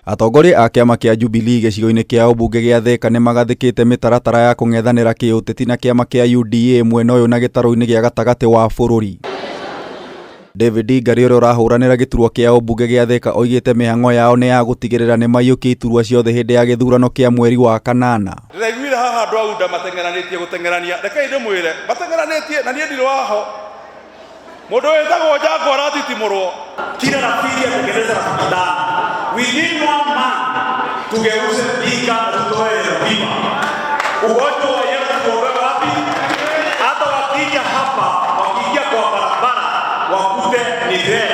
Atongoria a kĩama kĩa Jubilee gĩcigo-inĩ kĩa ũmbunge gĩa Thika nĩmagathĩkĩte mĩtaratara ya kũng'ethanĩra kĩũteti na kĩama kĩa UDA mwena ũyũ na gĩtarũ-inĩ gĩa gatagatĩ wa bũrũri. David Ngari ũrĩa ũrahũranĩra gĩturwa kĩa ũmbunge gĩa Thika oigĩte mĩhang'o yao nĩ ya gũtigĩrĩra nĩmaiyũkia iturwa ciothe hĩndĩ ya gĩthurano kĩa mweri wa kanana. Ndĩraiguire haha andũ a UDA mateng'eranĩtie gũteng'erania, rekei ndĩmwĩre, mateng'eranĩtie na niĩ ndirĩ waho. Mũndũ wĩtagwo Njango aratitimũrwo. Kila la pili atengeneze rafiki tano within one month, tugeuze Thika na tutoe yellow fever. Ugonjwa wa yellow tuondoe wapi? Hata wakija hapa, wakiingia kwa barabara wakute ni red.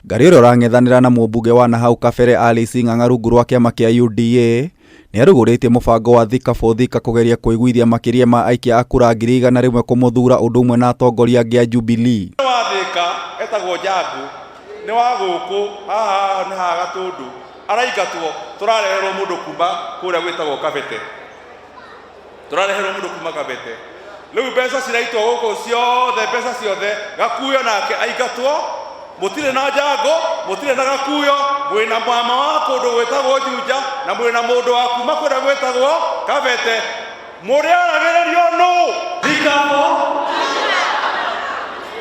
Ngari ũrĩa ũrang'ethanĩra na mũmbunge wa nahau kabere Alice Ng'ang'a rungu rwa kĩama kĩa UDA nĩarugũrĩtie mũbango wa Thika for Thika kũgeria kũiguithia makĩria ma aikia a kura 100,000 kũmũthura ũndũ ũmwe na atongoria angĩ a Jubilee. Wa Thika etagwo Njangu, nĩ wa gũkũ haha nĩ ha Gatũndũ, araingatwo, tũrareherwo mũndũ kuma kũrĩa gwĩtagwo Kabete, tũrareherwo mũndũ kuma Kabete. Rĩu mbeca ciraitwo gũkũ ciothe, mbeca ciothe, Gakuyo nake aingatwo, mũtirĩ na Njango, mũtirĩ na Gakuyo, mwĩna mama wa kũndũ gwĩtagwo Juja na mwĩna mũndũ wa kuma kũrĩa gwĩtagwo Kabete, mũrĩaragĩrĩrio nũ? Thika for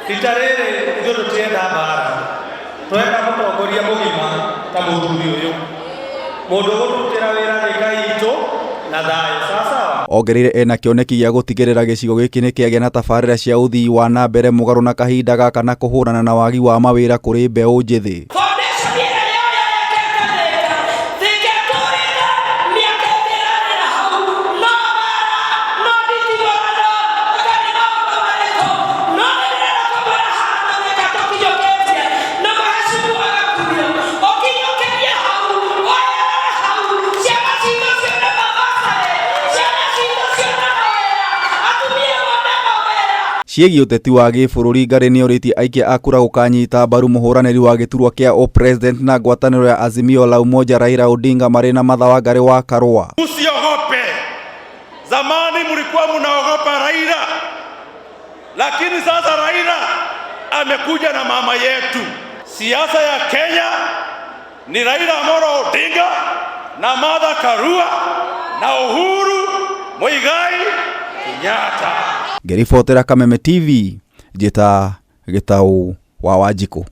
rita rĩrĩ ithuĩ tũtirenda mbara, tũrenda mũtongoria mũgima ta mũthuri ũyũ, mũndũ ũgũtũrutĩra wĩra Thika itũ na thayũ, sawa sawa. Ongereire ena kĩoneki gĩa gũtigĩrĩra gĩcigo gĩkĩ nĩkĩagĩa na tabarĩra cia ũthii wa na mbere mũgarũ na kahinda gaka na kũhũrana na wagi wa mawĩra kũrĩ mbeũ njĩthĩ. Foundation ĩrĩa yoyekete Thika, Thika ĩtũrĩte mĩaka ĩngĩ ĩrarĩra hau, no mbara, no nditigũrano, ũtarĩ maũndũ marĩkũ, no nĩ ndĩrenda kũmwĩra handũ Thika tũkinyũkĩtie na mũhecimu Gakuyo, ũkinyũkĩrie hau, woerere hau, ciana citũ cione mabursary, ciana citũ cione mawĩra, atumia mone mawĩra. Ciĩgiĩ ũteti wa gĩbũrũri Ngarĩ nĩorĩtie aikia a kura gũkanyita mbaru mũhũranĩri wa gĩturwa kĩa ũpresident na ngwatanĩro ya Azimio la Umoja Raila Odinga marĩ na Martha Wangari wa Karua. Msiogope. Zamani mlikuwa mnaogopa Raila, lakini sasa Raila amekuja na mama yetu. Siasa ya Kenya ni Raila Amolo Odinga na Martha Karua na Uhuru Muigai Kenyatta. Ngĩribotera Kameme TV, njĩta Gĩtaũ wa Wanjikũ.